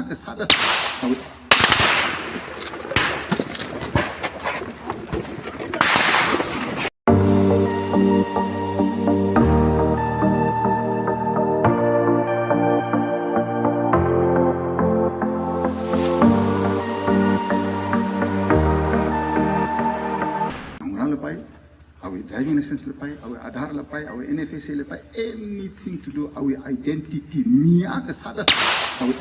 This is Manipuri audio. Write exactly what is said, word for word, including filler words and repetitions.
ꯀꯁꯥꯗ ꯇꯧꯏ꯫ ꯅꯣꯡꯔꯥ ꯂꯨꯄꯥꯏ, ꯑꯋꯤ driving license ꯂꯨꯄꯥꯏ, ꯑꯋꯤ Aadhaar ꯂꯨꯄꯥꯏ, ꯑꯋꯤ N F S A ꯂꯨꯄꯥꯏ, anything to do ꯑꯋꯤ identity ꯃꯤꯌꯥ ꯀꯁꯥꯗ ꯑꯋꯤ꯫